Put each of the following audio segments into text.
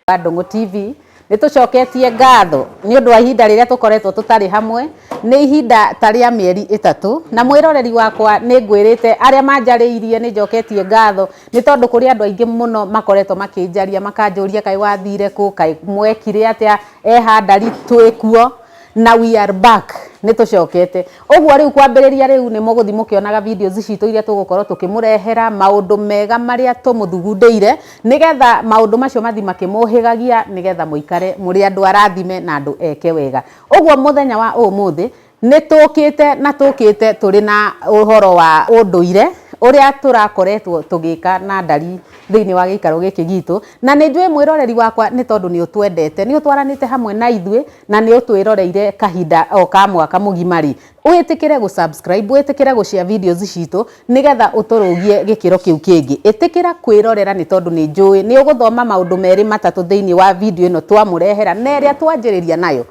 Wa Ndũng'ũ TV. Nĩ tũcoketie ngatho nĩ ũndũ wa ihinda rĩrĩa tũkoretwo tũtarĩ hamwe, nĩ ihinda ta rĩa mĩeri ĩtatũ, na mwĩroreri wakwa nĩ ngwĩrĩte arĩa manjarĩirie nĩ njoketie ngatho nĩ tondũ kũrĩ andũ aingĩ mũno makoretwo makĩnjaria makanjũria kaĩ wathire kũ, kaĩ mwekire atĩa, eha ndari twĩkuo. Na we are back, nĩ tũcokete. Ũguo rĩu kwambĩrĩria rĩu nĩ mũgũthiĩ mũkĩonaga videos citũ iria tũgũkorwo tũkĩmũrehera maũndũ mega marĩa tũmũthugundĩire nĩgetha maũndũ macio mathiĩ makĩmũhĩgagia nĩgetha mũikare mũrĩ andũ arathime na andũ eke wega. Ũguo mũthenya wa ũmũthĩ nĩ tũkĩte na tũkĩte tũrĩ na ũhoro wa ũndũire ũrĩa tũrakoretwo tũgĩka na ndari thĩinĩ wa gĩikaro gĩkĩ gitũ. Na nĩ njũĩ mwĩroreri wakwa nĩ tondũ nĩ ũtwendete, nĩ ũtwaranĩte hamwe na ithuĩ na nĩ ũtwĩroreire kahinda o ka mwaka mũgima rĩ, wĩtĩkĩre gũ subscribe, wĩtĩkĩre gũ share videos citũ nĩgetha ũtũrũgie gĩkĩro kĩu kĩngĩ. Ĩtĩkĩra kwĩrorera nĩ tondũ nĩ njũĩ nĩ ũgũthoma maũndũ merĩ matatũ thĩinĩ wa video ĩno twamũrehera na ĩrĩa twanjĩrĩria nayo.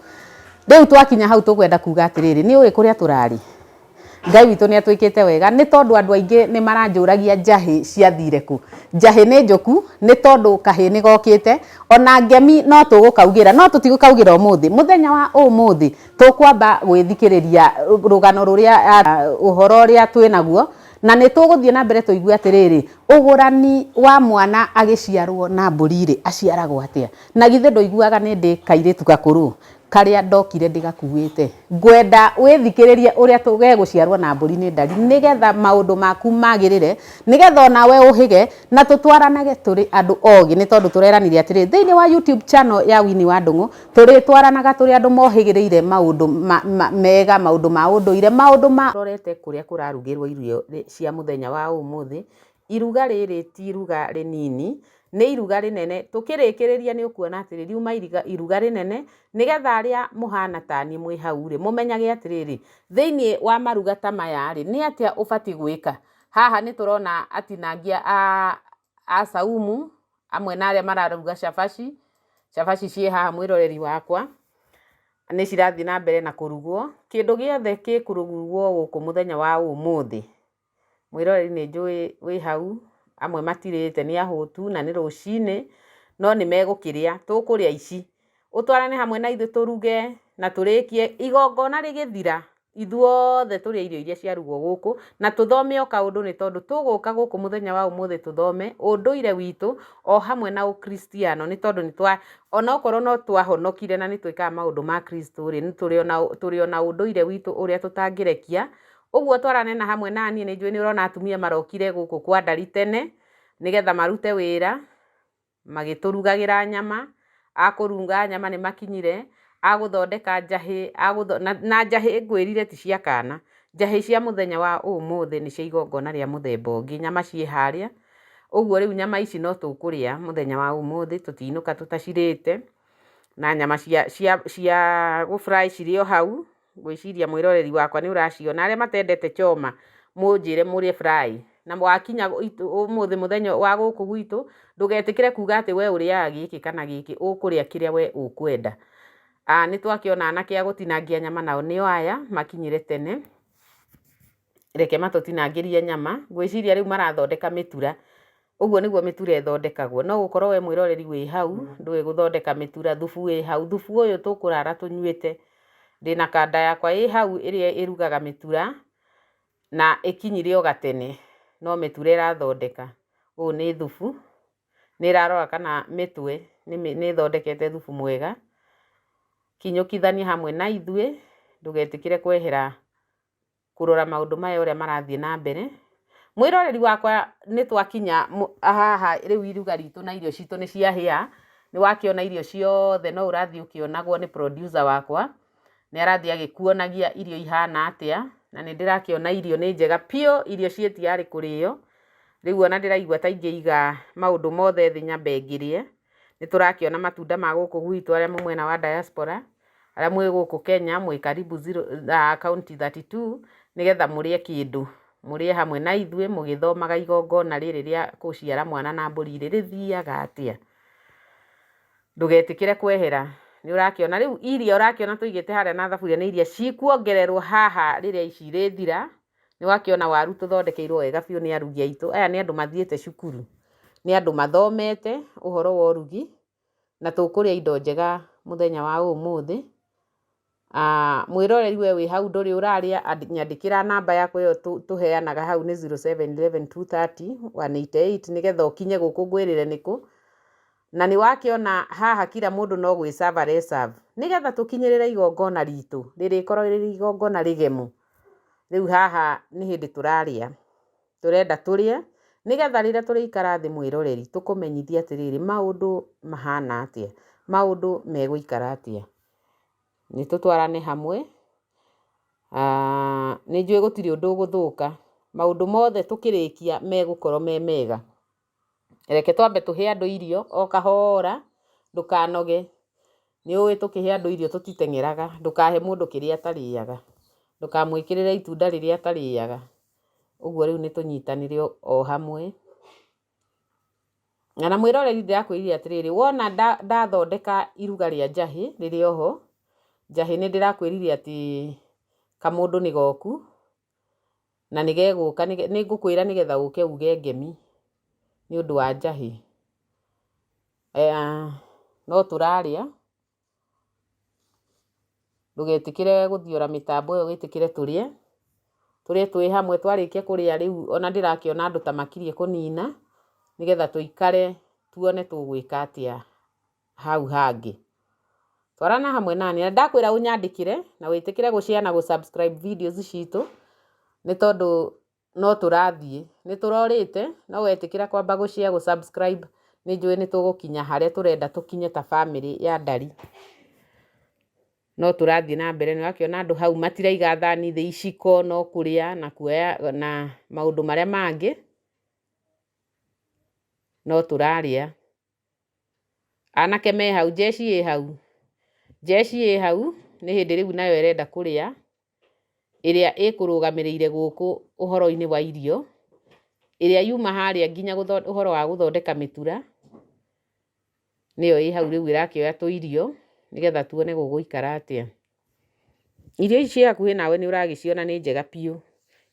Rĩu twakinya hau tũkwenda kuga atĩrĩrĩ, nĩ ũĩ kũrĩa tũrarĩ? Ngai witũ nĩ atwĩkĩte wega nĩ tondũ andũ aingĩ nĩ maranjũragia njahĩ ciathire kũ. Njahĩ nĩ njũku nĩ tondũ kahĩ nĩ gokĩte, ona ngemi no tũgũkaugĩra no tũtigũkaugĩra ũmũthĩ. Mũthenya wa ũmũthĩ tũkwamba gwĩthikĩrĩria rũgano rũrĩa ũhoro ũrĩa twĩnaguo na nĩ tũgũthiĩ na mbere tũigue atĩrĩrĩ, ũgũrani wa mwana agĩciarwo na mbũri rĩ, aciaragwo atĩa? Na githĩ ndũiguaga nĩ ndĩ kairĩtu gakũrũ? Karĩa ndokire ndĩgakuĩte. Ngwenda wĩthikĩrĩrie ũrĩa gegũciarwo na mbũri nĩ ndari nĩgetha maũndũ maku magĩrĩre, nĩgetha onawe ũhĩge na tũtwaranage tũrĩ andũ ogĩ nĩ tondũ tũreranire atĩrĩ, thĩinĩ wa YouTube channel ya Winnie wa Ndũng'ũ, tũrĩtwaranaga tũrĩ andũ mohĩgĩrĩire maũndũ mega, maũndũ ma ũndũire, maũndũ ma. Rorete kũrĩa kũrarugĩrwo irio cia mũthenya wa ũmũthĩ, Iruga rĩrĩ ti iruga rĩnini, nĩ iruga rĩnene. Tũkĩrĩkĩrĩria nĩ ũkuona atĩrĩ, riuma iruga rĩnene, nĩgetha arĩa mũhana ta niĩ mwĩ hau-rĩ, mũmenyage atĩrĩrĩ, thĩiniĩ wa maruga ta maya-rĩ, nĩ atĩa ũbatiĩ gwĩka. Haha nĩ tũrona atinangia a saumu, amwe na arĩa mararuga cabaci, cabaci ciĩ haha mwĩroreri wakwa, nĩ cirathiĩ na mbere na kũrugwo. Kĩndũ gĩothe gĩkũrugwo gũkũ mũthenya wa ũmũthĩ, Mwĩroreri nĩ njũĩ wĩ hau, amwe matirĩte nĩ ahũtu na nĩ rũcinĩ, no nĩ megũkĩrĩa, tũkũrĩa ici. Ũtwarane hamwe na ithuĩ tũruge na tũrĩkie, igongona rĩgĩthira, ithuothe tũrĩe irio iria ciarugwo gũkũ, na tũthome o kaũndũ nĩ tondũ tũgũka gũkũ mũthenya wa ũmũthĩ tũthome ũndũire witũ o hamwe na ũkristiano nĩ tondũ nĩ twa, onokorwo no twahonokire na nĩ twĩkaga maũndũ ma Kristo rĩ, tũrĩ ona ũndũire witũ ũrĩa tũtangĩrekia. Ũguo twarane na hamwe na niĩ, nĩnjũĩ nĩũrona atumia marokire gũkũ kwa ndari tene, nĩgetha marute wĩra, magĩtũrugagĩra nyama, a kũruga nyama nĩmakinyire, a gũthondeka njahĩ, na njahĩ ngwĩrire ti cia kana, njahĩ cia mũthenya wa ũmũthĩ nĩ cia igongona rĩa mũthemba ũngĩ, nyama ciĩ harĩa, ũguo rĩu nyama ici no tũkũrĩa mũthenya wa ũmũthĩ, tũtinũka tũtacirĩte, na nyama cia gũ fry cirĩ o hau. Ngwĩciria mwĩroreri wakwa nĩ ũraciona. Arĩa matendete choma mũnjĩre mũrĩe fry. Na wakinya ũmũthĩ mũthenya wa gũkũ gwitũ, ndũgetĩkĩre kuga atĩ we ũrĩaga gĩkĩ kana gĩkĩ, ũkũrĩa kĩrĩa we ũkwenda. Nĩ twakĩona anake a gũtinangia nyama nao nĩo aya makinyire tene. Reke matũtinangĩrie nyama. Ngwĩciria rĩu marathondeka mĩtura. Ũguo nĩguo mĩtura ĩthondekagwo. No gũkorwo we mwĩroreri wĩ hau, ndũĩ gũthondeka mĩtura, thubu wĩ hau. Thubu ũyũ tũkũrara tũnyuĩte. Ndĩna kanda yakwa ĩ hau ĩrĩa ĩrugaga mĩtura, na ĩkinyire o gatene, no mĩtura ĩrathondeka. Ũyũ nĩ thubu, nĩ ĩrarora kana mĩtwe nĩ ĩthondekete thubu mwega. Kinyũkithania hamwe na ithuĩ, ndũgetĩkĩre kwehera kũrora maũndũ maya ũrĩa marathiĩ na mbere. Mwĩroreri wakwa nĩ twakinya haha rĩu iruga ritũ na irio citũ nĩ ciahĩa, nĩ wakĩona irio ciothe no ũrathiĩ ũkĩonagwo nĩ producer wakwa, nĩ arathiĩ agĩkuonagia irio ihana atĩa, na nĩ ndĩrakĩona irio nĩ njega biũ, irio ciĩ tayari kũrĩo. Rĩu ona ndĩraigua ta ingĩiga maũndũ mothe thĩ nyambe ngĩrĩe. Nĩ tũrakĩona matunda ma gũkũ gwitũ arĩa mwĩ mwena wa diaspora. Arĩa mwĩ gũkũ Kenya mwĩ karibu zero, county 32 nĩgetha mũrĩe kĩndũ, mũrĩe hamwe na ithuĩ mũgĩthomaga igongona rĩrĩ rĩa gũciara mwana na mbũri rĩ, rĩthiaga atĩa? Ndũgetĩkĩre kwehera. Nĩ ũrakĩona rĩu iria ũrakĩona tũigĩte harĩa na thaburia nĩ iria cikuongererwo haha rĩrĩa ici irĩthira. Nĩ wakĩona waru tũthondekeirwo wega biũ nĩ arugi aitũ. Aya nĩ andũ mathiĩte cukuru, nĩ andũ mathomete ũhoro wa ũrugi. Na tũkũrĩa indo njega mũthenya wa ũmũthĩ. Mwĩroreri we wĩ hau ndũrĩ ũrarĩa, nyandĩkĩra namba yakwa ĩyo tũheanaga hau nĩ 0711 230 188 nĩgetha ũkinye gũkũ ngwĩrĩre nĩkũ. Na nĩ wakĩona haha kila mũndũ no gwĩ serve are serve nĩgetha tũkinyĩrĩre igongona ritũ rĩrĩkorwo rĩrĩ igongona rĩgemu. Rĩu haha nĩ hĩndĩ tũrarĩa, tũrenda tũrĩe nĩgetha rĩrĩa tũrĩikara thĩ mwĩroreri tũkũmenyithie atĩrĩrĩ maũndũ mahana atĩa, maũndũ megũikara atĩa. Nĩ tũtwarane hamwe, nĩ njũĩ gũtirĩ ũndũ ũgũthũka, maũndũ mothe tũkĩrĩkia megũkorwo me mega. Reke twambe tũhe andũ irio o kahora, ndũkanoge. Nĩ ũĩ tũkĩhe andũ irio tũtiteng'eraga, ndũkahe mũndũ kĩrĩa atarĩaga, ndũkamwĩkĩrĩre itunda rĩrĩa atarĩaga. Ũguo rĩu nĩ tũnyitanĩre o hamwe. Na mwĩroreri ndĩrakwĩrire atĩrĩrĩ, wona ndathondeka iruga rĩa njahĩ rĩrĩ oho, njahĩ nĩ ndĩrakwĩrire atĩ kamũndũ nĩ goku, na nĩ gegũka, nĩ ngũkwĩra nĩgetha ũke uge ngemi nĩ ũndũ wa njahĩ. No tũrarĩa, ndũgetĩkĩre gũthiora mĩtambo ĩyo wĩtĩkĩre tũrĩe, tũrĩe twĩ hamwe, twarĩkia kũrĩa rĩu ona ndĩrakĩona andũ ta makirie kũnina, nĩgetha tũikare tuone tũgwĩka atĩa hau hangĩ. Twarana hamwe nani, na ndakwĩra ũnyandĩkĩre na wĩtĩkĩre gũ share na gũ subscribe videos citũ, nĩ tondũ no tũrathiĩ, nĩ tũrorĩte, no wetĩkĩra kwamba gũ share, gũ subscribe, nĩ njũĩ nĩ tũgũkinya harĩa tũrenda tũkinye ta bamĩrĩ ya Ndari. No tũrathiĩ na mbere, nĩ ũrakĩona andũ hau matiraiga thani thĩ, iciko no kũrĩa na kuoya na maũndũ marĩa mangĩ, no tũrarĩa. Anake me hau, jeshi ĩ hau, jeshi ĩ hau, nĩ hĩndĩ rĩu nayo ĩrenda kũrĩa, ĩrĩa ĩkũrũgamĩrĩire gũkũ ũhoro-inĩ wa irio, ĩrĩa yuma harĩa nginya ũhoro wa gũthondeka mĩtura, nĩyo ĩ hau rĩu ĩrakĩoya tũirio, nĩgetha tuone gũgũikara atĩa. Irio ici ciĩ hakuhĩ nawe nĩ ũragĩciona nĩ njega biũ,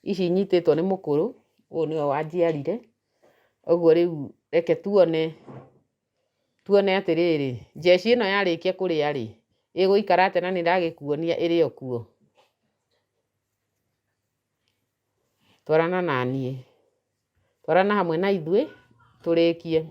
ici nyitĩtwo nĩ mũkũrũ, ũyũ nĩwe wanjiarire, ũguo rĩu reke tuone, tuone atĩrĩrĩ, jeshi ĩno yarĩkia kũrĩa rĩ, ĩgũikara atĩa na nĩ ndagĩkuonia ĩrĩ o kuo. Twarana naniĩ, twarana hamwe na ithuĩ tũrĩkie.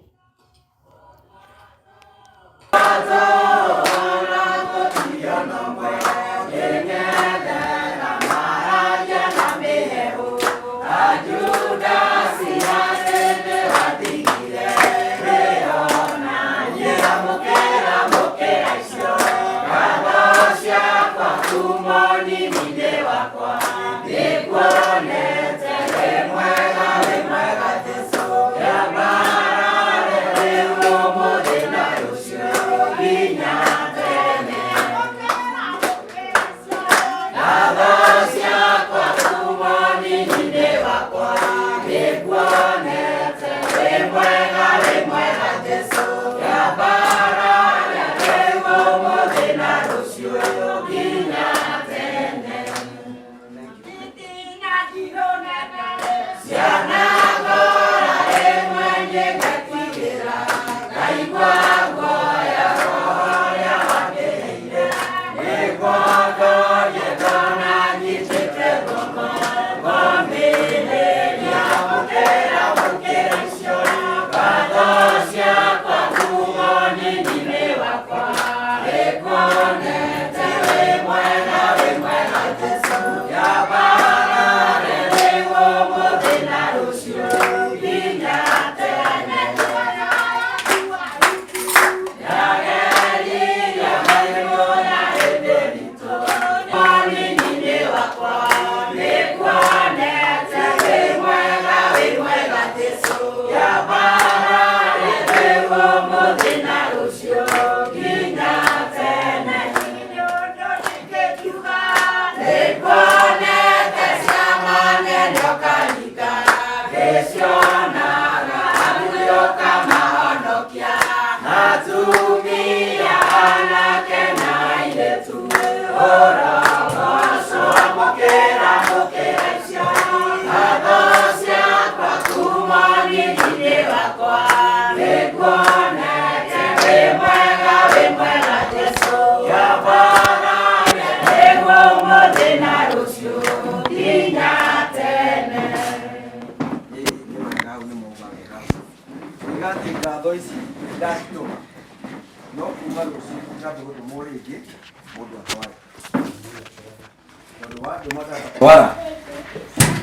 Twara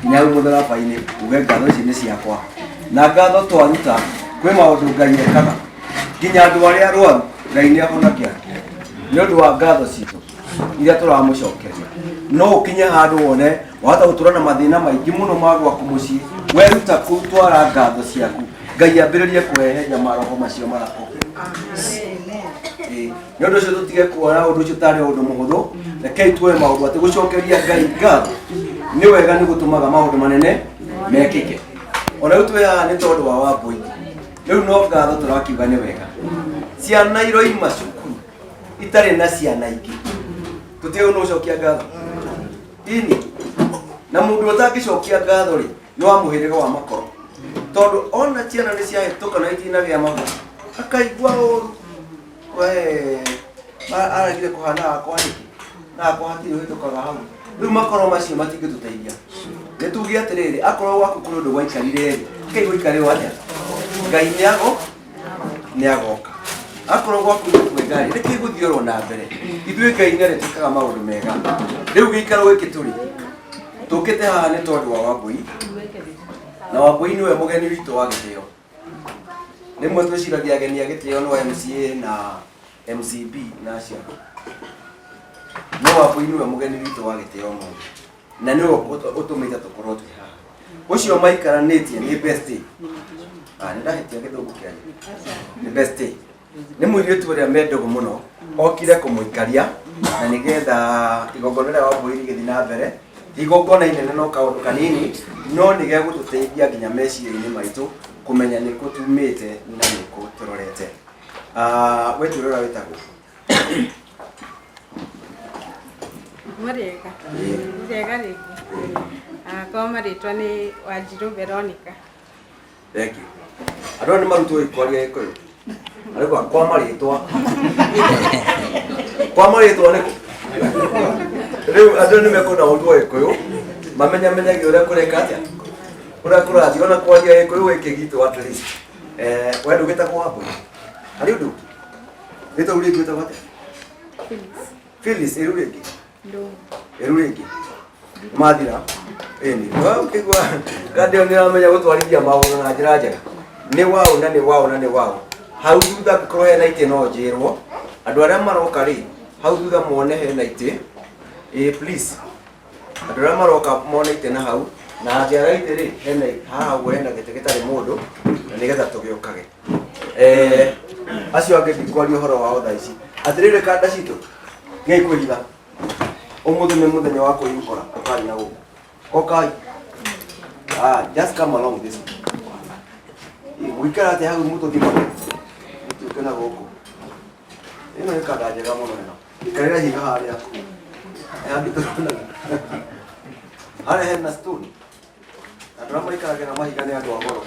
nginya hau mũtharaba-inĩ uge ngatho ici nĩ ciakwa na ngatho twaruta kwĩ maũndũ Ngai ekaga nginya andũ arĩa arwaru Ngai nĩ ahonagia nĩ ũndũ wa ngatho citũ iria tũramũcokeria. No ũkinye handũ wone wahota gũtũra na mathĩna maingĩ mũno ma gwaku mũciĩ, weruta kũtwara ngatho ciaku Ngai ambĩrĩrie kũhehenja maroho macio marakũhe. Nĩ ũndũ ũcio tũtige kuona ũndũ ũcio tarĩ ũndũ mũhũthũ, rekei tuoe maũndũ atĩ gũcokeria Ngai ngatho nĩ wega, nĩ gũtũmaga maũndũ manene mekĩke. Ona rĩu twĩ haha nĩ tondũ wa Wambũi, rĩu no ngatho tũrakiuga nĩ wega. Ciana iroima cukuru itarĩ na ciana ingĩ, tũtige nĩ gũcokia ngatho ini na mũndũ ũtangĩcokia ngatho rĩ nĩ wa mũhĩrĩga wa makoro, tondũ ona ciana nĩ ciahĩtũka na itinagĩa mahu akaigua ũru, we aragire kũhana hakwa nĩkĩ na hakwa hatirĩ ũhĩtũkaga hau. Rĩu makoro macio matingĩtũteithia. Nĩ tuge atĩrĩrĩ, akorwo gwaku kũrĩ ũndũ gwaikarire rĩ, kĩi gũikarĩrwo atĩa? Ngai nĩagoka. Akorwo gwaku nĩ kwega rĩ, nĩkĩ gũthiĩ oro na mbere? Ithuĩ Ngai nĩ arĩtwĩkaga maũndũ mega. Rĩu gĩikaro gĩkĩ tũrĩ tũkĩte haha nĩ tondũ wa Wambũi, na Wambũi nĩwe mũgeni witũ wa gĩtĩo. Rĩmwe twĩciragia ageni a gĩtĩo no MCA na MCB na acio angĩ, no Wambũi nĩwe mũgeni witũ wa gĩtĩo mũno, na nĩwe ũtũmĩte tũkorwo twĩ haha. Ũcio maikaranĩtie nĩ bestie. Nĩ ndahĩtia gĩthũngũ kĩanyu, nĩ bestie, nĩ mũirĩtu ũrĩa mendagwo mũno, okire kũmũikaria na nĩgetha igongona rĩa Wambũi rĩgĩthiĩ na mbere. Ti igongona inene, no kaũndũ kanini, no nĩ gegũtũteithia nginya meciria-inĩ maitũ kũmenya nĩkũ tumĩte na nĩkũ tũrorete. We twĩre ũrĩa wĩtagwo. Mũrĩega. Mũrĩega rĩngĩ. Kwa marĩtwa nĩ Wanjirũ Veronica. Thank you. Andũ aya nĩ marutwo kwaria Gĩkũyũ. Arĩkwa kwa marĩtwa. Kwa marĩtwa nĩkũ? Rĩu andũ nĩ mekwenda gũtua Gĩkũyũ, mamenyamenyagie ũrĩa kũreka atĩa? Ũrĩa kũrathiĩ ona kwaria Gĩkũyũ gĩkĩ gitũ at least. We ndũgĩtagwo Wambũi? Harĩ ũndũ ũngĩ? Rĩtwa rĩu rĩngĩ wĩtagwo atĩa? Phyllis. Phyllis, ĩru rĩngĩ? Ndũng'ũ. Ĩru rĩngĩ? Mathira? Ĩni. We ũkĩigua kandi ĩyo nĩ ĩramenya gũtwarithia maũndũ na njĩra njega. Nĩ waũ na nĩ waũ na nĩ waũ. Hau thutha angĩkorwo hena itĩ no njĩrwo. Andũ arĩa maroka rĩ, hau thutha mone hena itĩ. Ĩĩ please. Andũ arĩa maroka mone itĩ na hau, na hangĩaga itĩ rĩ, hena haha ũguo hena gĩtĩ gĩtarĩ mũndũ, na nĩgetha tũgĩũkage. Acio angĩ ndikwaria ũhoro wao thaa ici. Atĩrĩrĩ kanda citũ, gĩai kwĩhitha. Ũmũthĩ nĩ mũthenya wa kwĩhingũra, ũkai na gũkũ. Ũkai. Just come along this way. Gũikara atĩa hau mũtũthimage? Mũtuĩke na gũkũ. Ĩno nĩ kanda njega mũno ĩno. Ikarĩra ihiga harĩa. Handũ tũronaga. Harĩa hena stone. Andũ arĩa maikaragĩra mahiga nĩ andũ a goro.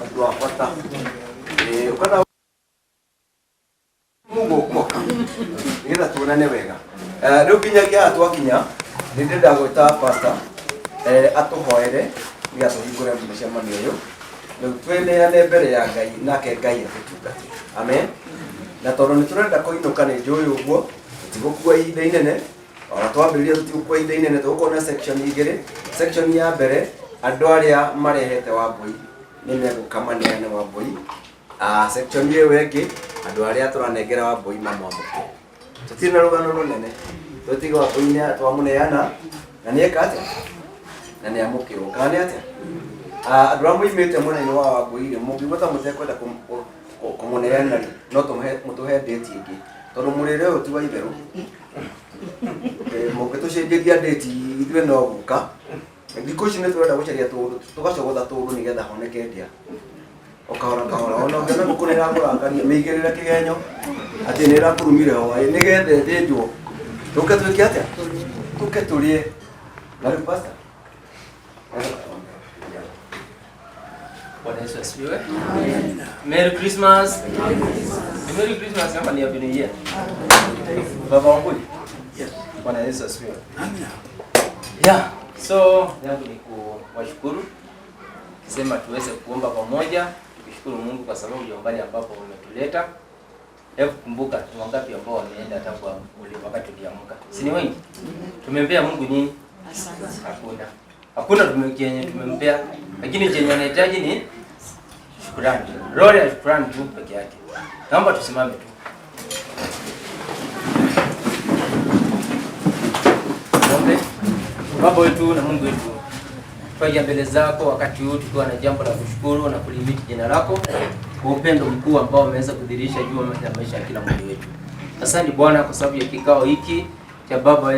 Andũ a bata. Ũkana mũgũkoka nĩgetha tuonane wega. Rĩu nginyagia haha twakinya nĩ ndĩrenda gwĩta pastor atũhoere nĩgetha tũhingũre mũcemanio ũyũ. Rĩu twĩneane mbere ya Ngai nake Ngai atũtungate. Amen. Na tondũ nĩ tũrenda kũinũka nĩ njũĩ ũguo, tũtigũkua ihinda inene, ona twambĩrĩria tũtigũkua ihinda inene, tũgũkorwo na section igĩrĩ. Section ya mbere andũ arĩa marehete Wambũi nĩ megũka maneane Wambũi. Section ĩyo ĩngĩ andũ arĩa tũranengera Wambũi mamwamũkĩre. Tũtirĩ na rũgano rũnene, twetiga Wambũi nĩ twamũneana na nĩ eka atĩa? Na nĩ amũkĩrwo. Kana nĩ atĩa? Andũ arĩa moimĩte mwena-inĩ wa Wambũi rĩ, mũngĩigua ta mũtekwenda kũmũneana rĩ, no mũtũhe date ĩngĩ, tondũ mũrĩre ũyũ ti wa itherũ. Mũngĩtũcenjeria date ithuĩ no gũka. Thikũ ici nĩ tũrenda gũcaria tũũndũ, tũgacogotha tũũndũ nĩgetha honeke ndĩa. O kahora kahora, ona ũngĩona ngũkũ nĩ ĩrakũrakaria, mĩigĩrĩre kĩgenyo atĩ nĩ ĩrakũrumire hwaĩ nĩgetha ĩthĩnjwo. Tũke twĩke atĩa? Tũke tũrĩe. Na rĩu pastor. Bwana Yesu asifiwe. Merry Christmas. Ni Merry Christmas ama ni Happy New Year? Baba wangu. Yes. Bwana Yesu asifiwe. Amina. Yeah, so yangu ni kuwashukuru kisema tuweze kuomba pamoja tukishukuru Mungu kwa sababu ya umbali ambapo umetuleta. Hebu kumbuka ni wangapi ambao wameenda tangu wakati uliamka? Si ni wengi? Tumempea Mungu nini? Hakuna. Hakuna chenye tumempea, lakini chenye anahitaji ni shukrani. Roho ya shukrani tu peke yake. Naomba tusimame tu. Tuombe. Baba wetu na Mungu wetu, twaja mbele zako wakati huu tukiwa na jambo la kushukuru na kulimiti jina lako kwa upendo mkuu ambao umeweza kudhihirisha juu ya maisha ya kila mmoja wetu. Asante Bwana kwa sababu ya kikao hiki cha baba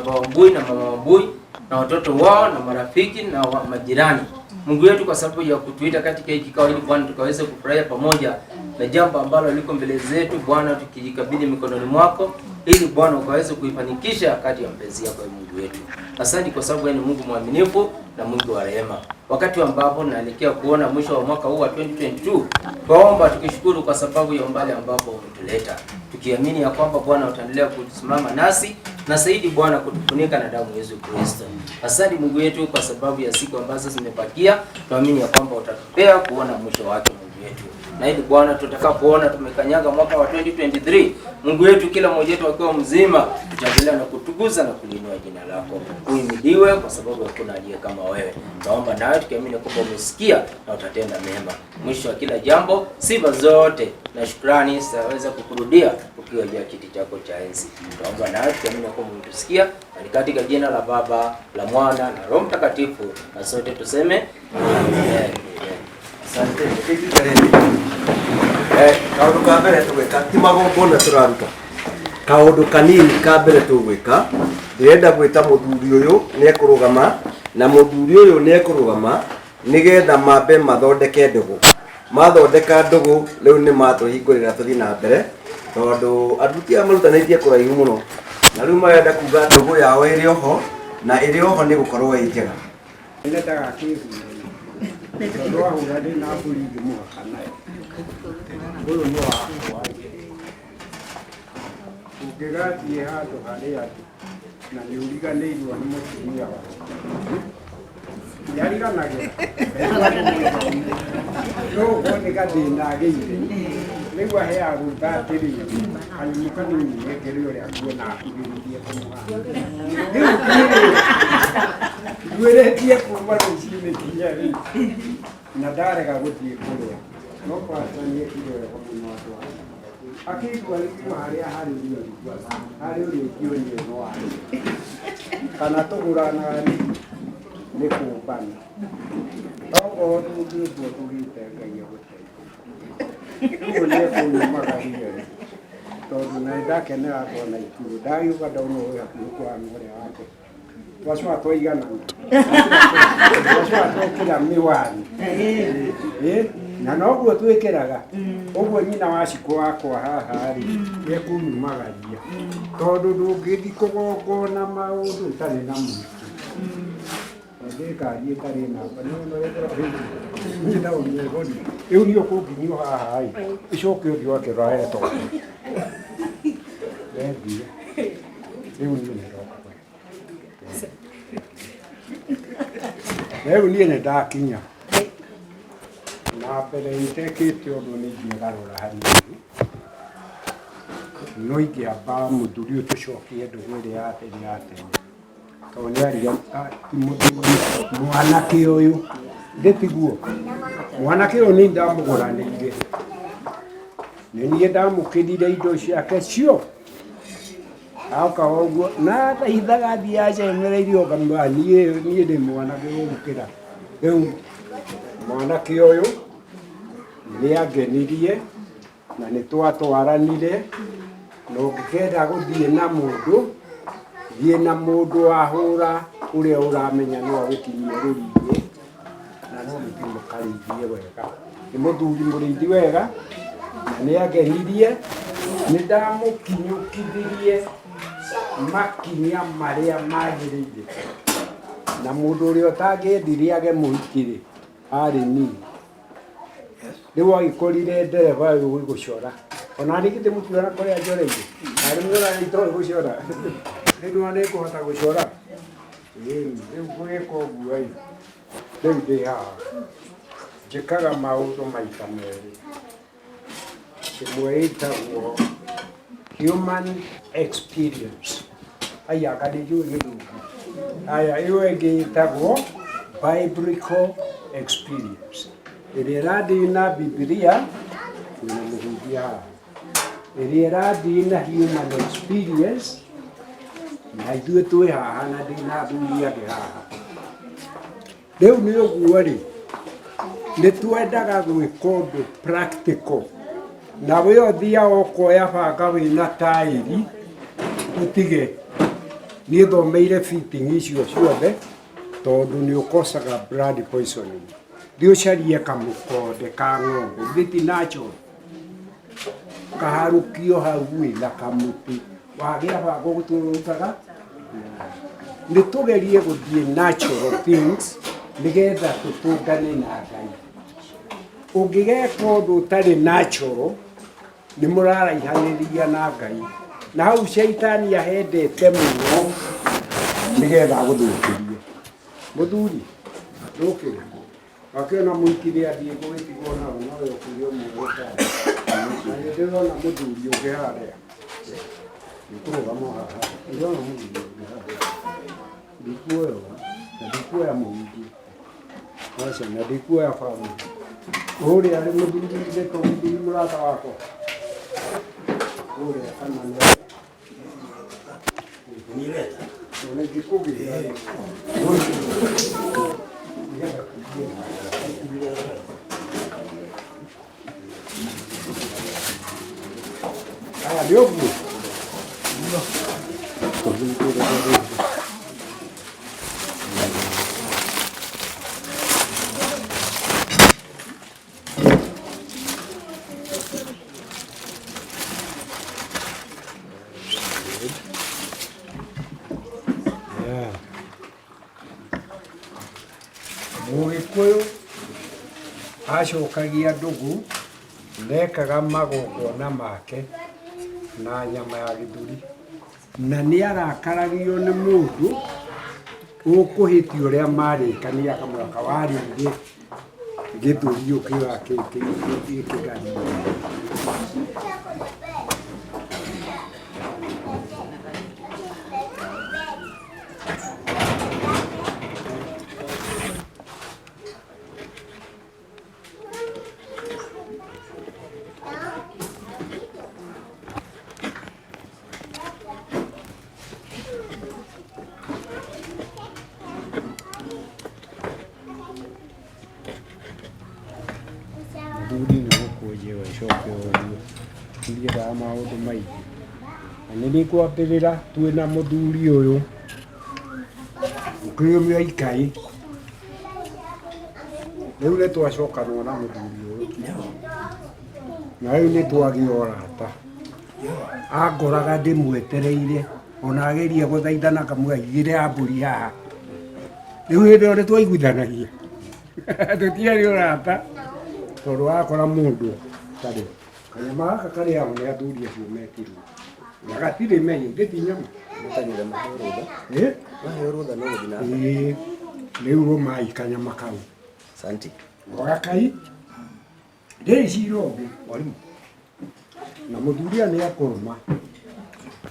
Wambui na mama Wambui na watoto wao na marafiki na majirani. Mungu wetu, kwa sababu ya kutuita katika hiki kikao ili Bwana tukaweze kufurahia pamoja na jambo ambalo liko mbele zetu Bwana, tukijikabidhi mikononi mwako ili Bwana ukaweze kuifanikisha kati ya mpenzi yako ya Mungu wetu. Asante kwa sababu wewe ni Mungu mwaminifu na Mungu wa rehema. Wakati ambapo naelekea kuona mwisho wa mwaka huu wa 2022, twaomba tukishukuru kwa sababu ya umbali ambapo umetuleta, tukiamini ya kwamba Bwana utaendelea kusimama nasi na zaidi Bwana kutufunika na damu ya Yesu Kristo. Asante Mungu wetu kwa sababu ya siku ambazo zimebakia, tuamini ya kwamba utatupea kuona mwisho wake Mungu wetu. Na ili Bwana tutakapoona tumekanyaga mwaka wa 2023, Mungu wetu, kila mmoja wetu akiwa mzima, tutaendelea na kutukuza na kuliinua jina lako. Uhimidiwe kwa sababu hakuna aliye kama wewe. Naomba nawe tukiamini kwamba umesikia na utatenda mema. Mwisho wa kila jambo, sifa zote na shukrani zitaweza kukurudia ukiwa juu ya kiti chako cha enzi. Tunaomba nawe tukiamini kwamba umetusikia, na ni katika jina la Baba, la Mwana na Roho Mtakatifu, na sote tuseme amen. Asante. Kaundu ka mbere tũgwĩka ti magongona tũraruta, kaundu kanini ka mbere tũgwĩka, ndĩrenda gwĩta mũthuri ũyũ nĩekũrũgama na mũthuri ũyũ nĩekũrũgama nĩgetha mambe mathondeke ndũgũ. Mathondeka ndũgũ rĩu nĩ matũhingũrĩra tũthiĩ na mbere, tondũ aruti aya marutanĩtie kũraihu mũno na rĩu marenda kuga ndũgũ yao ĩrĩ oho na ĩrĩ oho nĩ gũkorwo ĩ njega. Nĩndendaga kĩhumo tondũ wahũra ndĩ na mbũri ingĩmũhaka nayo. Ũyũ nĩ wakwa ũngĩgathiĩ handũ harĩ andũ na nĩ ũriganĩirwo nĩ mũtumia waku, nĩariganagĩra no ũkorwo nĩ gathĩna agĩire, rĩu aheaga rũtha atĩrĩrĩ, kanyamũ kanini nengere ũrĩa nguona akuhĩrĩirie kũmũhanda. Rĩu niĩ nduĩrĩtie kuma rũcinĩ nginya rĩu na ndarega gũthiĩ kũrĩa, no pastor nĩekire wega mũno andũ aya akĩigua ngiuma harĩa harĩ ũrĩa ũiguaga harĩ ũrĩa ũngĩonio no arĩ kana tũgũranaga nĩ kũmbana, tokorwo tũngĩũmbwo tũgĩte Ngai agũteithie. Rĩu nĩekũnyumagaria rĩ, tondũ na nĩndakenera ndona ikuru ndagĩũka ndona ũyũ hakuhĩ kũhana ũrĩa wake, twacoka twaiganana, twacoka twekĩra mĩwani na noguo twĩkĩraga ũguo. Nyina wa cikũ wakwa haha rĩ nĩekũnyumagaria tondũ ndũngĩthiĩ kũgongona maũndũ ũtarĩ na mũtu ndĩkari ĩtarĩ namba nyina ũmĩgũri rĩu nĩ ũkũnginyio haha ĩ ĩcoke ũthiĩ wake ũrahetwo thengiũ. Rĩu niĩ nĩndoka, rĩu niĩ nĩndakinya na mbere itekĩte ũndũ nĩ ingĩgarũra hanini, no ingĩamba mũthuri ũyũ tũcokie ndũgũ ĩrĩa ya tene ya tene, tondũ nĩ ariga ti mũthuri mwanake ũyũ ndĩtiguo mwanake ũyũ nĩ ndamũgũranĩire, nĩ niĩ ndamũkĩrire indo ciake cio aoka ũguo na thaithaga athiĩ acemereirie ũkamwĩra niĩ ndĩ mwanake gũgũkĩra. Rĩu mwanake ũyũ nĩ angenirie na nĩ twatwaranire, na ũngĩkenda gũthiĩ na mũndũ, thiĩ na mũndũ wahũra ũrĩa ũramenya no agũkinyie rũriĩ na no mũthiĩ mũkarĩithie wega. Nĩ mũthuri mũrĩithi wega na nĩ angenirie, nĩ ndamũkinyũkithirie makinya marĩa magĩrĩire, na mũndũ ũrĩa ũtangĩendire age mũhiki rĩ arĩ niĩ. Rĩu agĩkorire ndereba ũyũ ũĩ gũcora, ona niĩ githĩ mũtiona kũrĩa njoreire arĩ mũra itoĩ gũcora, rĩu nĩwona nĩngũhota gũcora. Ĩni rĩu ngũgĩka ũguo ĩ, rĩu ndĩ haha njĩkaga maũndũ maita merĩ, ĩmwe ĩtagwo human experience. Aya anga nĩ njũĩ gĩthũngũ. Aya ĩyo ĩngĩ ĩtagwo biblical experience. Ĩrĩa ĩrathiĩ na Bibilia twĩna mũhunjia haha. Ĩrĩa ĩrathiĩ na human experience na ithuĩ twĩ haha na ndĩ na athuri angĩ haha. Rĩu nĩ ũguo rĩ, nĩ twendaga gwĩka ũndũ practical. Na we ũthiaga ũkoya banga wĩna taĩri ũtige. Niĩ thomeire fitting icio ciothe tondũ nĩ ũkocaga blood poisoning. Thiĩ ũcarie kamũkonde ka ng'ombe, githĩ ti natural? Kaharũkio hau ĩ na kamũtĩ, wagĩa banga ũgũtũrũtaga. Nĩ tũgerie gũthiĩ natural things nĩgetha tũtũngane na Ngai. Ũngĩgeka ũndũ ũtarĩ natural, nĩ mũraraihanĩrĩria na Ngai. Na hau caitani ahendete mũno nĩgetha agũthũkĩrie. Mũthuri, ndũkĩre. Wakĩona mũiki nĩ athiĩ gũgĩtigwo nao nowe ũkĩrĩ ũmwe ũtarĩ. Na nĩ ndĩrona mũthuri ũngĩ harĩa. Nĩkũrũgama haha. Ndĩrona mũthuri ũngĩ harĩa. Ndikuoya ũyũ, na ndikuoya mũhunjia. Aca, na ndikuoya bamĩrĩ. Ũrĩa arĩ mũthuri ithe to mũthuri mũrata wakwa. Ũrĩa kana nĩ Ona ingĩkũgĩra rĩ. Nĩgetha tũthiĩ. Aya nĩ ũguo. Yeah. Mũgĩkũyũ acokagia ndũgũ nekaga magongona make na nyama ya gĩthũri na nĩ arakaragio nĩ mũndũ ũkũhĩtia ũrĩa marĩkania akamwĩra warĩire gĩthũri ũkĩoya kĩgari. Mũthuri nĩ gũkũnjĩra ũcoke ũrie, ndiendaga maũndũ maingĩ. Na nĩ niĩ ngwambĩrĩra twĩna mũthuri ũyũ, ũkĩũmia ikai. Rĩu nĩ twacokanwo na mũthuri ũyũ. Na rĩu nĩ twagĩa ũrata. Angoraga ndĩmwetereire, ona ageria gũthaithana ngamwĩra aigĩre mbũri haha. Rĩu hĩndĩ ĩyo nĩ twaiguithanagia. Tũtiarĩ ũrata, tondũ wakora mũndũ tarĩ kanyama gaka karĩagwo nĩ athuri acio metirwo. Na gatirĩ mehia, githĩ ti nyama? Metagĩrĩra maheo rũtha. Ĩ? Maheo rũtha nĩ gũthiĩ na mbere. Ĩĩ. Rĩu rũmai kanyama kau. Asante. Rora kai, ndĩrĩ cira ũngĩ. Mwalimu. Na mũthuri ũyũ nĩ ekũrũma.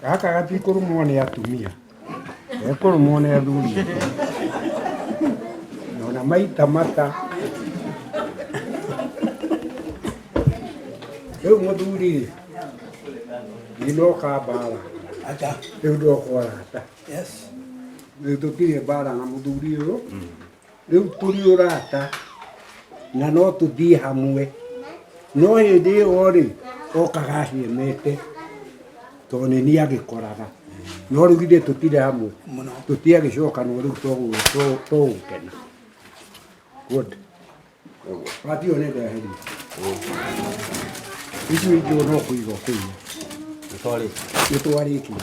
Gaka gatikũrũmwo nĩ atumia. Ekũrũmwo nĩ athuri. Na ona maita mata. Rĩu mũthuri rĩ, ndinoka mbara. Rĩu ndoka ũrata. Rĩu tũtirĩ mbara na mũthuri ũyũ. Rĩu tũrĩ ũrata na no tũthiĩ hamwe. No hĩndĩ ĩyo rĩ, okaga ahiemete tondũ nĩ niĩ agĩkoraga. No rĩu githĩ tũtirĩ hamwe, tũtiagĩcokanwo rĩu tũgũkena. Good. Watio nĩ ndeheria. Icio ingĩ no kũiga ũkũiga. Nĩ twarĩkia.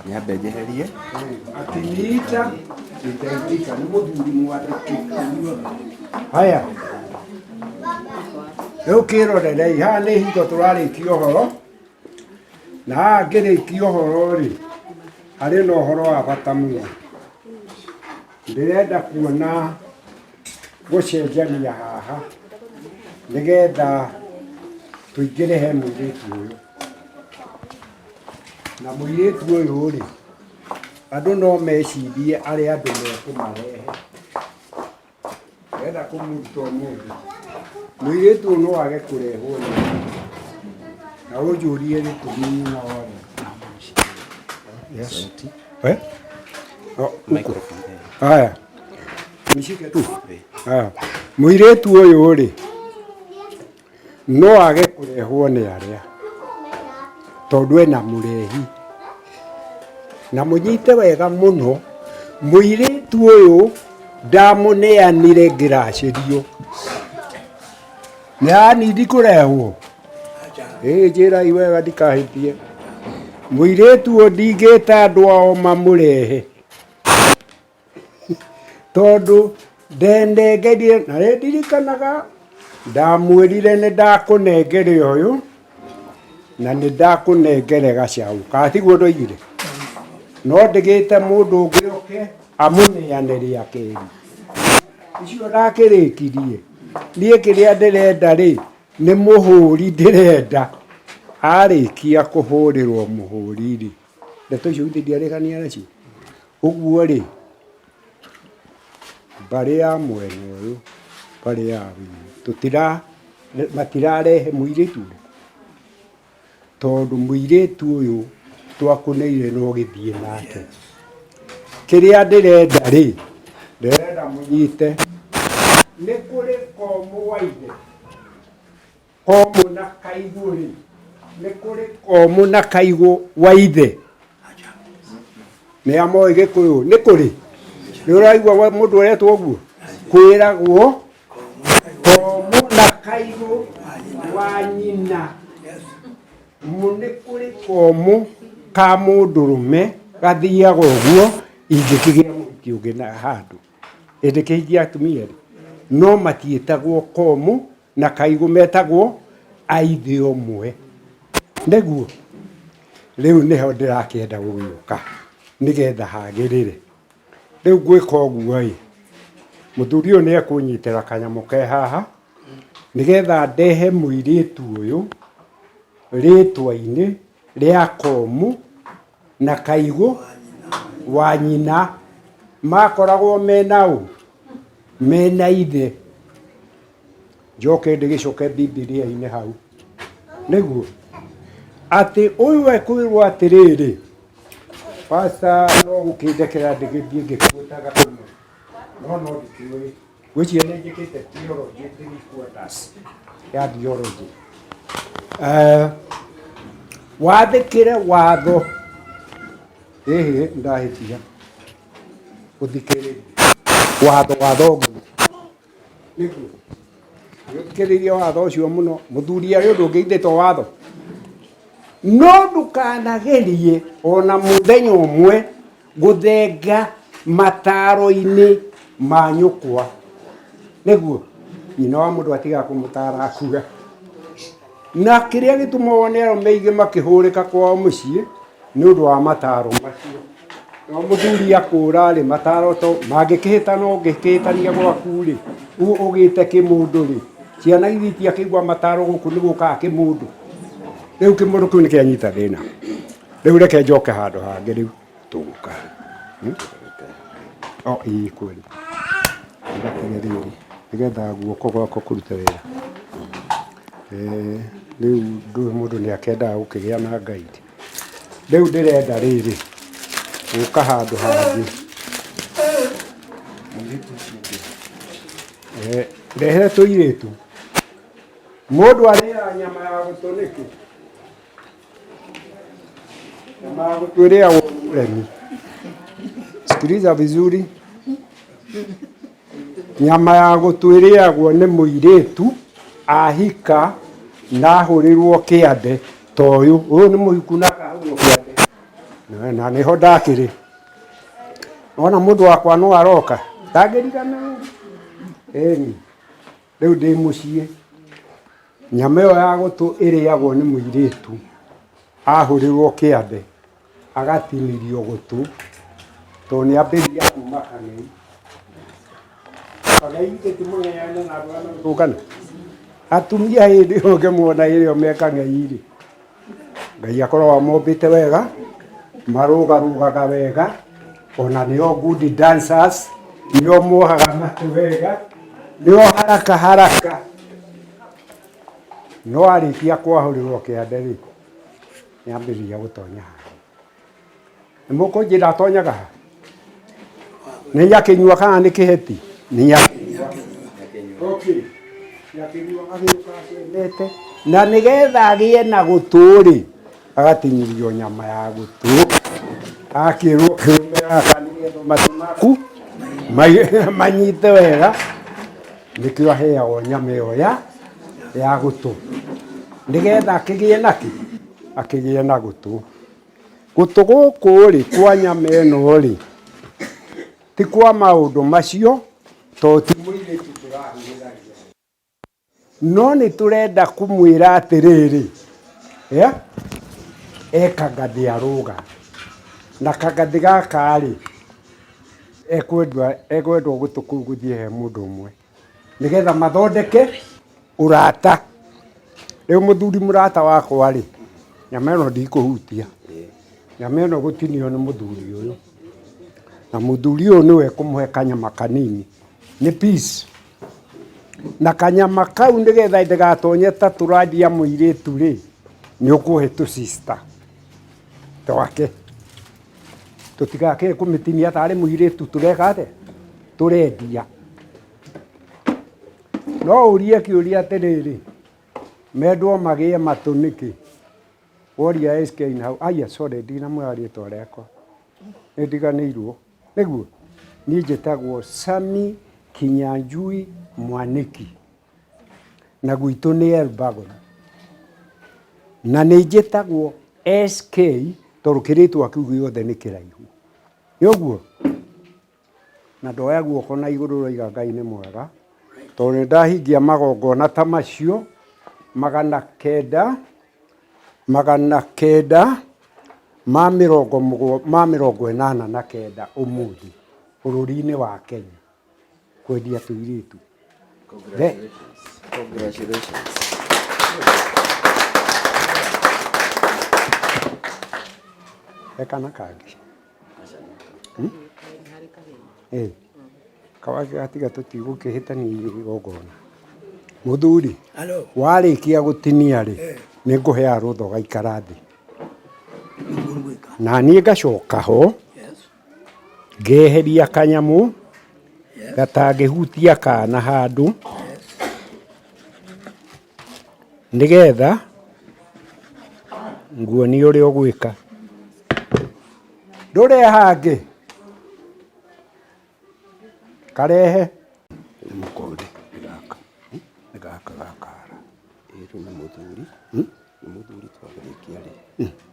Nyambe njeherie. Akiniita nitaitika, nĩ mũthuri mwandĩki. Haya, rĩu kĩrorerei haha nĩ hingo tũrarĩkia ũhoro, na haha ngĩrĩkia ũhoro rĩ, harĩ na ũhoro wa bata mũno. Ndĩrenda kuona Gũcenjania haha nĩgetha tũingĩre he mũirĩtu ũyũ. Na mũirĩtu ũyũ rĩ, andũ no mecirie arĩa andũ mekũmarehe. Ndĩrenda kũmũruta ũmũthĩ. Mũirĩtu ũyũ no age kũrehwo nĩ na ũnjũrie gĩtũmi nyina ware. Yes. Eh? Oh, huko. Haya. Nishike tu. Haya. Mũirĩtu ũyũ rĩ, no age kũrehwo nĩ arĩa tondũ ena mũrehi. Na mũnyite wega mũno, mũirĩtu ũyũ ndamũneanire ngĩracĩrio. Nĩ anindi kũrehwo? Ĩĩ njĩrai wega ndikahĩtie. Mũirĩtu ũyũ ndingĩta andũ ao mamũrehe. Tondũ ndenengerire na nĩ ndirikanaga ndamwĩrire nĩ ndakũnengere ũyũ na nĩ ndakũnengere gacaũ kana tiguo ndoigire? No ndĩgĩte mũndũ ũngĩ oke amũneane rĩa kerĩ. Icio ndakĩrĩkirie niĩ kĩrĩa ndĩrenda rĩ nĩ mũhũri ndĩrenda arĩkia kũhũrĩrwo mũhũri rĩ ndeto icio githĩ ndiarĩkania nacio? Ũguo rĩ, mbarĩ ya mwena ũyũ, mbarĩ ya wĩi, tũtira, matirarehe mũirĩtu ũyũ, tondũ mũirĩtu ũyũ twakũneire na ũgĩthiĩ nake. Kĩrĩa ndĩrenda rĩ, ndĩrenda mũnyite, nĩ kũrĩ komũ wa ithe. Komũ na kaigũ rĩ, nĩ kũrĩ komũ na kaigũ wa ithe. Nĩ amoĩ gĩkũyũ? Nĩ kũrĩ? Nĩ ũraigua mũndũ aretwo ũguo? Kwĩragwo komũ na kaigũ wa nyina. Nĩ kũrĩ komũ ka mũndũrũme gathiaga ũguo ingĩkĩgĩa mũhiki ũngĩ na handũ. Ĩndĩ kĩhikia atumia rĩ, no matiĩtagwo komũ na kaigũ metagwo aithe ũmwe. Nĩguo? Rĩu nĩho ndĩrakĩenda gũgĩũka nĩgetha hagĩrĩre. Rĩu ngwĩka ũguo ĩ, mũthuri ũyũ nĩ ekũnyitĩra kanyamũ ke haha, nĩgetha ndehe mũirĩtu ũyũ rĩtwa-inĩ rĩa Komũ na Kaigũ wa nyina. Makoragwo mena ũ? Mena ithe. Njoke ndĩgĩcoke Bibilia-inĩ hau. Nĩguo atĩ ũyũ ekwĩrwo atĩrĩrĩ, pasta no gũkĩndekera ndĩgĩthiĩ ngĩkuĩtaga kũmwe, no no ndikĩũĩ. Ngwĩciria nĩ njĩkĩte theology 3/4 ya theology. Eh, wathĩkĩre watho ĩhĩ ndahĩtia ũthikĩrĩrie watho wa thoguo nĩguo ũthikĩrĩrie watho ũcio mũno mũthuri arĩ ũndũ ũngĩ to watho no ndũkanagerie ona mũthenya ũmwe gũthenga mataro-inĩ ma nyũkwa nĩguo nyina wa mũndũ atigaga kũmũtara akua na kĩrĩa gĩtũma wone arũme aingĩ makĩhũrĩka kwao mũciĩ nĩ ũndũ wa mataro macio No mũthuri akũra rĩ mataro to mangĩkĩhĩtana ũngĩkĩhĩtania gwaku rĩ ũgĩte kĩmũndũ rĩ ciana iria itiakĩigua mataro gũkũ nĩ gũkaga kĩmũndũ rĩu kĩmũndũ kĩu nĩkĩanyita thĩna rĩu reke njoke handũ hangĩ rĩu tũgũka o ĩĩ kweli ndakĩre rĩrĩ nĩgetha guoko gwakwa kũrute wĩra. Rĩu ndũĩ mũndũ nĩ akĩendaga gũkĩgĩa na guide. Rĩu ndĩrenda rĩrĩ, gũka handũ hangĩ. Rehe tũirĩtu. Mũndũ arĩaga nyama ya gũtũ nĩkĩ? Nyama ya gũtũ ĩrĩagwo nĩ mũremi. Sikiliza vizuri. Nyama ya gũtũ ĩrĩagwo nĩ mũirĩtu ahika na ahũrĩrwo kĩande ta ũyũ. Ũyũ nĩ mũhiku na akahũrwo kĩande na nĩho ndakĩrĩ. Wona mũndũ wakwa no aroka ndangĩrigana. Ĩni, rĩu ndĩ mũciĩ. Nyama ĩyo ya gũtũ ĩrĩagwo nĩ mũirĩtu ahũrĩrwo kĩande agatinĩrio gũtũ tondũ nĩ ambĩrĩria kuma kang'ei. Kang'ei githĩ ti mũng'enyane na andũ arĩa megũtũngana? Atumia hĩndĩ ĩyo ũngĩmona hĩndĩ ĩyo me kang'ei rĩ, Ngai akoragwo amombĩte wega, marũgarũgaga wega, ona nĩo good dancers, nĩo mohaga matũ wega, nĩo haraka haraka. No arĩkia kwahũrĩrwo kĩande rĩ, nĩambĩrĩria gũtonya haha. Nĩ mũkũnjĩra atonyaga ha? Nĩ nyakĩnyua kana nĩ kĩheti? Nĩ nyakĩnyua. Okay. Nyakĩnyua agĩũka acemete na nĩgetha agĩe na gũtũ rĩ, agatinyirio nyama ya gũtũ, akĩrwo kĩrũme gaka nĩgetha matũ maku manyite wega, nĩkĩo aheagwo nyama ĩyo ya gũtũ nĩgetha akĩgĩe na kĩ? Akĩgĩe na gũtũ. Gũtũ gũkũ rĩ kwa nyama ĩno rĩ ti kwa maũndũ macio tondũ ti mũirĩtu tũrahuhĩragia. No nĩ tũrenda kũmwĩra atĩrĩrĩ, yeah? E kagathĩ arũga na kagathĩ gaka rĩ ekwendwo gũtũ kũu gũthiĩ he mũndũ ũmwe nĩgetha mathondeke ũrata. Rĩu mũthuri mũrata wakwa rĩ, nyama ĩno ndikũhutia, nyama ĩno gũtinio nĩ mũthuri ũyũ, na mũthuri ũyũ nĩwe ũkũmũhe kanyama kanini, nĩ piece. Na kanyama kau nĩgetha ndĩgatonye ta tũrandia mũirĩtu rĩ, nĩ ũkũhe tũ sister twake. Tũtigakĩe kũmĩtinia tarĩ mũirĩtu tũreka atĩa? Tũrendia. No ũrie kĩũria atĩrĩrĩ, mendwo magĩe matũ nĩkĩ? Woria SK hau, aya sorry ndinamwĩra rĩtwa rĩakwa, nĩ ndiganĩirwo. Nĩguo? Niĩ njĩtagwo Sammy Kinyanjui Mwaniki, na gwitũ nĩ Elbagon. Na nĩ njĩtagwo SK tondũ kĩrĩtwa kĩu gĩothe nĩ kĩraihu. Nĩ ũguo? Na ndoya guoko na igũrũ roiga Ngai nĩ mwega, tondũ nĩ ndahingia magongona ta macio 989 ũmũthĩ bũrũri-inĩ wa Kenya kwendia tũirĩtu. Congratulations. He kana kangĩ. Ĩ kawagatiga tũtigũkĩhĩtania igongona. Mũthuri, warĩkia gũtinia rĩ, nĩ ngũheaga rũtha ũgaikara thĩ. Na niĩ ngacoka ho, ngeheria kanyamũ gatangĩhutia kana handũ, nĩgetha nguonie ũrĩa ũgwĩka. Ndũrĩ hangĩ? Karehe. Nĩ mũkonde nĩ gaka, nĩ gaka ga kara. Ĩĩ rĩu nĩ mũthuri, nĩ mũthuri twakĩrĩkia rĩ,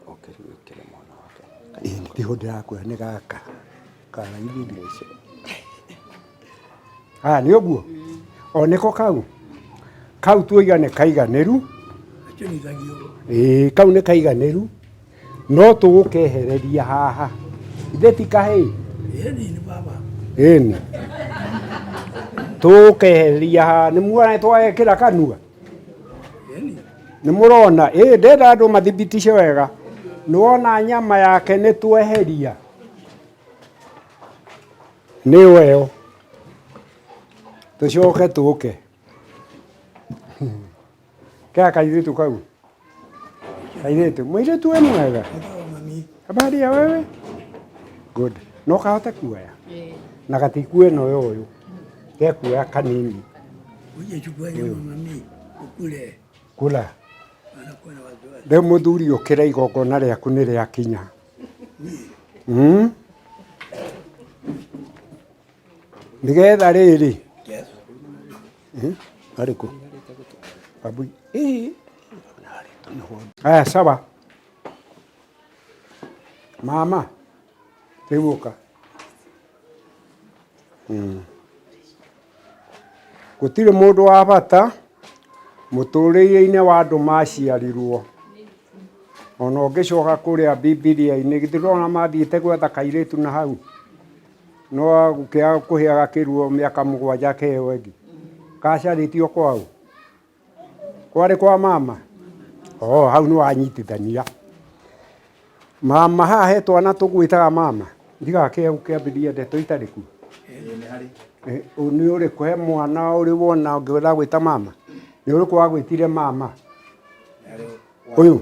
oke rĩu ĩkĩre mwana wake. Ĩĩ nĩho ndĩrakwĩra nĩ gaka kara ithuĩ. Aya nĩ ũguo? O nĩko kau? Kau tuoiga nĩ kaiganĩru. Ĩĩ kau nĩ kaiganĩru no tũgũkehereria haha. Ithe ti kahĩĩ? Ĩni. Tũgũkehereria haha nĩ muona nĩ twagekĩra kanua? Nĩ mũrona? Ĩĩ ndĩrenda andũ mathibitice wega. Nĩ wona nyama yake nĩ tweheria? Nĩyo ĩyo. Tũcoke tũke. Kea kairĩtu kau. Kairĩtu. Mũirĩtu wĩ mwega. Habari ya wewe? Good. No kahote kuoya? Na gatikue ĩno ya ũyũ. Gekuoya kanini. Uje chukua nyama mami ukule. Kula. Rĩu mũthuri ũkĩra igongona rĩaku nĩ rĩakinya. Nĩgetha rĩrĩ arĩkũ Wambui ĩĩ aya sawa mama rĩu ũka Gũtirĩ mũndũ wa bata mũtũrĩre-inĩ wa andũ maciarirwo. Ona ũngĩcoka kũrĩa Bibilia-inĩ, githĩ ndũrona mathiĩte gwetha kairĩtu na hau? No gũkĩaga kũhe agakĩruo mĩaka 7 akĩheo ĩngĩ. Gaciarĩtio kwaũ? Kwarĩ kwa mama? Oh, hau nĩ wanyitithania. Mama haha he twana tũgwĩtaga mama. Ndigakĩe gũkĩambĩrĩria ndeto itarĩ kuo. Nĩ ũrĩkũ he mwana ũrĩ wona ũngĩenda gwĩta mama? Nĩ ũrĩkũ wagwĩtire mama? Ũyũ?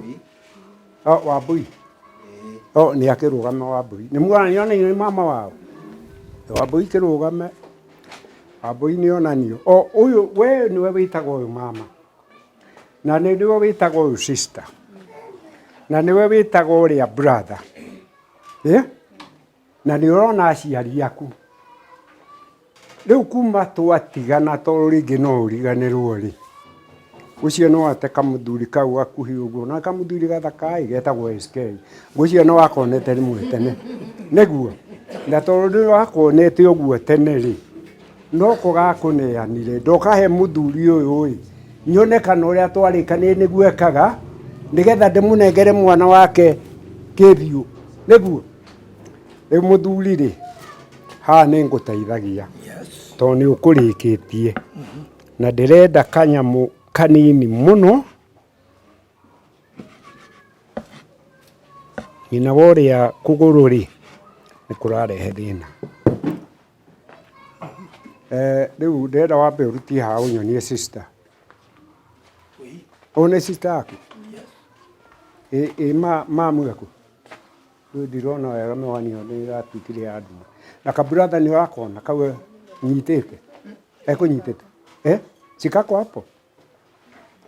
Oh, Wambui. Oh, nĩ akĩrũgame Wambui. Nĩ muona nĩ mama wao. Wambui kĩrũgame. Wambui nĩ onanio. O ũyũ we nĩwe wĩtagwo ũyũ mama. Na nĩ nĩwe wĩtagwo ũyũ sister. Na nĩwe wĩtagwo ũrĩa brother. Eh? Na nĩ ũrona aciari aku. Rĩu kuma twatigana tondũ rĩngĩ no ũriganĩrwo rĩ, ũcio no ate kamũthuri kau gakuhĩ ũguo, na kamũthuri gathaka ĩ, getagwo SK. Ngwĩciria nĩ wakonete rĩmwe tene, nĩguo? Na tondũ nĩ wakonete ũguo tene rĩ, no ko gakũneanire, ndoka he mũthuri ũyũ ĩ, nyone kana ũrĩa twarĩkanĩire nĩguo ekaga, nĩgetha ndĩmũnengere mwana wake kĩbiũ, nĩguo? Rĩu mũthuri rĩ, haha nĩ ngũteithagia tondũ nĩ ũkũrĩkĩtie na ndĩrenda kanyamũ kanini mũno. Nyina wa ũrĩa kũgũrũ rĩ, nĩ kũrarehe thĩna. Rĩu ndĩrenda wambe ũrutie haha ũnyonie sister. Ũyũ nĩ sister yaku? Ĩ mamu eku? Rĩu ndirona wega mĩwani ĩyo nĩ ĩratuĩkire ya nduma. Na kaburatha nĩ ũrakona kau nyitĩte? Ekũnyitĩte? Eh? Sikako hapo?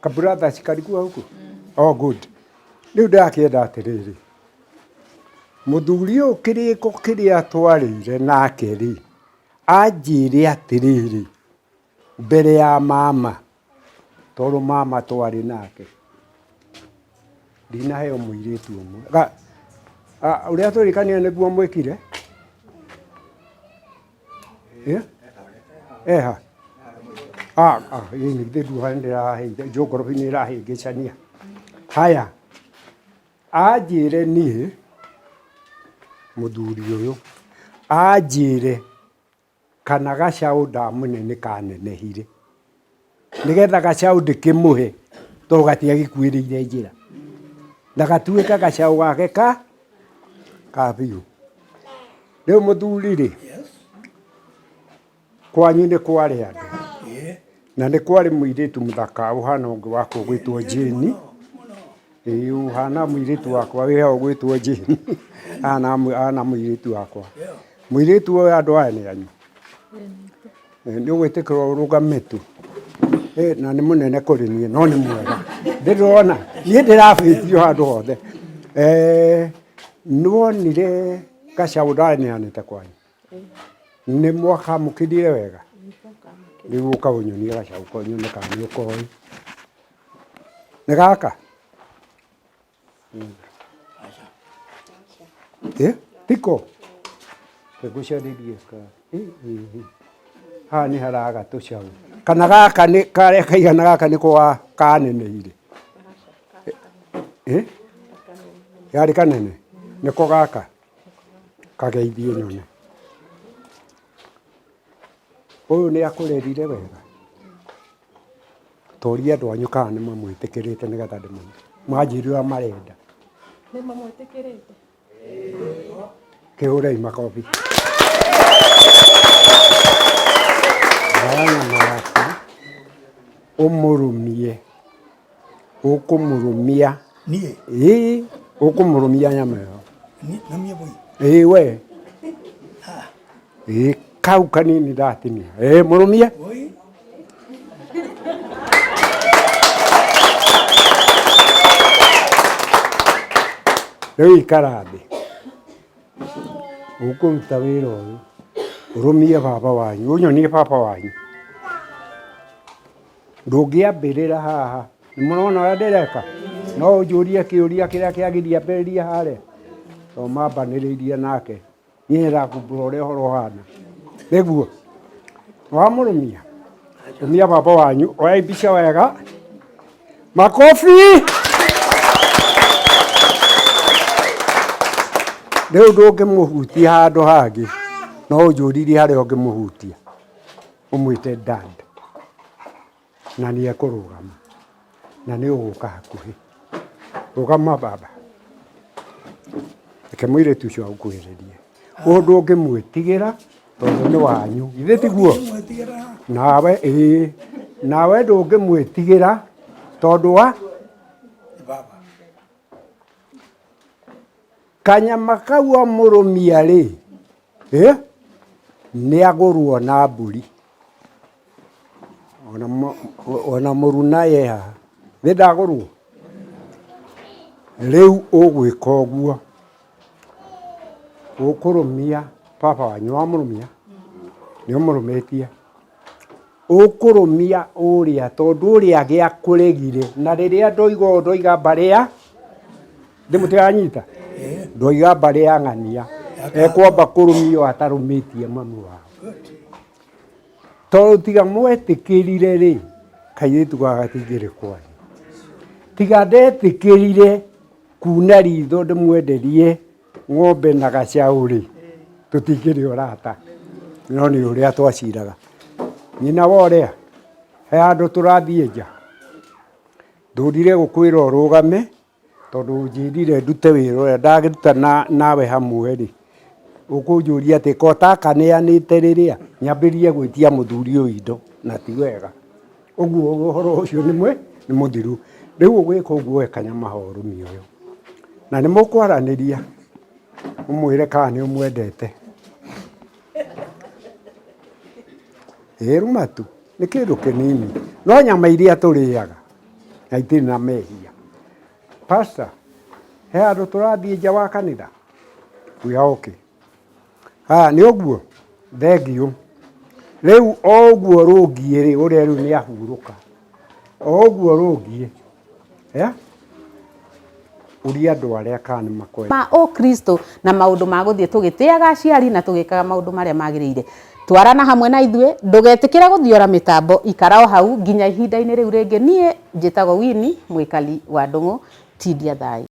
Kaburatha sikalikuwa huku? Oh, good. Rĩu ndĩrakĩenda atĩrĩrĩ, mũthuri ũyũ kĩrĩko kĩrĩa twarĩire nake rĩ, anjĩre atĩrĩrĩ, mbere ya mama, tondũ mama twarĩ nake, ndinaheo mũirĩtu ũmwe. Ũrĩa twĩrĩkanire nĩguo mwĩkire? Eha? Ĩĩ githĩ nduoha nĩndĩrahĩire njongorobi nĩ ĩrahĩngĩcania. Haya, anjĩre niĩ mũthuri ũyũ, anjĩre kana gacaũ ndamũne nĩ kanenehire, nĩgetha gacaũ ndĩkĩmũhe tondũ gatiagĩkuĩrĩire njĩra, na gatuĩke gacaũ gake ka biũ. Rĩu mũthuri rĩ, kwanyu nĩ kwarĩ andũ, na nĩ kwarĩ mũirĩtu mũthaka ũhana ũngĩ wakwa ũgwĩtwo Jane, ĩĩ ũhana mũirĩtu wakwa wĩ hau ũgwĩtwo Jane, ahana mũirĩtu wakwa. Mũirĩtu ũyũ andũ aya nĩ anyu? Nĩ ũgwĩtĩkĩrwo ũrũgame tu? Na nĩ mũnene kũrĩ niĩ no nĩ mwega. Ndĩrona niĩ ndĩrabĩtio handũ hothe. Nĩ wonire gacaũ ndaneanĩte kwanyu? Nĩ mwakamũkĩrire wega? Rĩu ũka ũnyonie gacaũ kau nyone kana nĩ ũkoĩ. Nĩ gaka? Tiko? Ngũcarĩrie ka. Haha nĩ haraga tũcaũ. Kana gaka nĩ karĩa kaigana gaka nĩko kaneneire? Yarĩ kanene? Nĩko gaka? Kageithie nyone. Ũyũ nĩ akũrerire wega? Toria andũ anyu kana nĩ mamwĩtĩkĩrĩte nĩgetha ndĩmone. Manjĩre ũrĩa marenda. Nĩ mamwĩtĩkĩrĩte? Kĩhũrei makobi. Oya nyama yaku ũmũrũmie. Ũkũmũrũmia. Niĩ? Ĩĩ, ũkũmũrũmia nyama ĩyo. Nũmie mbũi? Ĩĩ we. Ĩĩ kau kanini ndatinia. Ĩĩ mũrũmie. Rĩu ikara thĩ. Ũkũruta wĩra ũyũ. Ũrũmie baba wanyu, ũnyonie baba wanyu. Ndũngĩambĩrĩra haha. Nĩ mũrona ũrĩa ndĩreka? No ũnjũrie kĩũria kĩrĩa kĩagiria ambĩrĩrie harĩa? Tondũ mambanĩrĩirie nake. Niĩ nĩndakumbũra ũrĩa ũhoro ũhana. Nĩguo? Wamũrũmia? Rũmia baba wanyu, oyai mbica wega. Makobi! Rĩu ndũngĩmũhutia handũ hangĩ. No ũnjũririe harĩa ũngĩmũhutia ũmwĩte dad na nĩ ekũrũgama na nĩ ũgũka hakuhĩ. Rũgama baba. Reke mũirĩtu ũcio agũkuhĩrĩrie. Ũndũ ũngĩmwĩtigĩra tondũ nĩ wanyu. Githĩ tiguo? Nawe ĩĩ nawe ndũngĩmwĩtigĩra tondũ wa kanyama kau amũrũmia rĩ nĩ agũrwo na mbũri ona mũruna ye haha nĩ ndagũrwo rĩu ũgwĩka ũguo ũkũrũmia baba wanyu wamũrũmia nĩ ũmũrũmĩtie ũkũrũmia ũrĩa tondũ ũrĩa gĩakũregire na rĩrĩa ndoiga ũũ ndoiga mbarĩ ya ndĩmũtiranyita ndoiga mbarĩ ya ng'ania ekwamba kũrũmio atarũmĩtie mamu wao tondũ tiga mwetĩkĩrire rĩ kairĩtu gaka gatingĩrĩ kwanyu tiga ndetĩkĩrire kuna ritho ndĩmwenderie ng'ombe na gacaũ rĩ tũtingĩrĩ ũrata no nĩ ũrĩa twaciraga nyina wa ũrĩa he handũ tũrathiĩ nja ndũrire gũkwĩra ũrũgame tondũ ũnjĩrire ndute wĩra ũrĩa ndagĩruta nawe hamwe rĩ ũkũnjũria atĩ ko takaneanĩte rĩrĩa nyambĩrĩrie gwĩtia mũthuri ũyũ indo na ti wega ũguo ũhoro ũcio nĩ nĩ mũthiru rĩu ũgwĩka ũguo we kanyama horũmi ũyũ na nĩ mũkwaranĩria ũmwĩre kana nĩ ũmwendete ĩĩ rũma tu nĩ kĩndũ kĩnini no nyama iria tũrĩaga na itirĩ na mehia pastor he handũ tũrathiĩ nja wa kanitha we are okay haya nĩ ũguo thengiũ rĩu o ũguo rũngiĩ rĩ ũrĩa rĩu nĩ ahurũka o ũguo rũngiĩ ũria andũ arĩa kana nĩ makwenda ma ũkristo na maũndũ ma gũthiĩ tũgĩtĩaga aciari na tũgĩkaga maũndũ marĩa magĩrĩire twarana hamwe na ithuĩ ndũgetĩkĩre gũthiora mĩtambo ikara o hau nginya ihinda-inĩ rĩu rĩngĩ niĩ njĩtagwo Winnie Mwĩkali wa Ndũng'ũ tindia thayũ.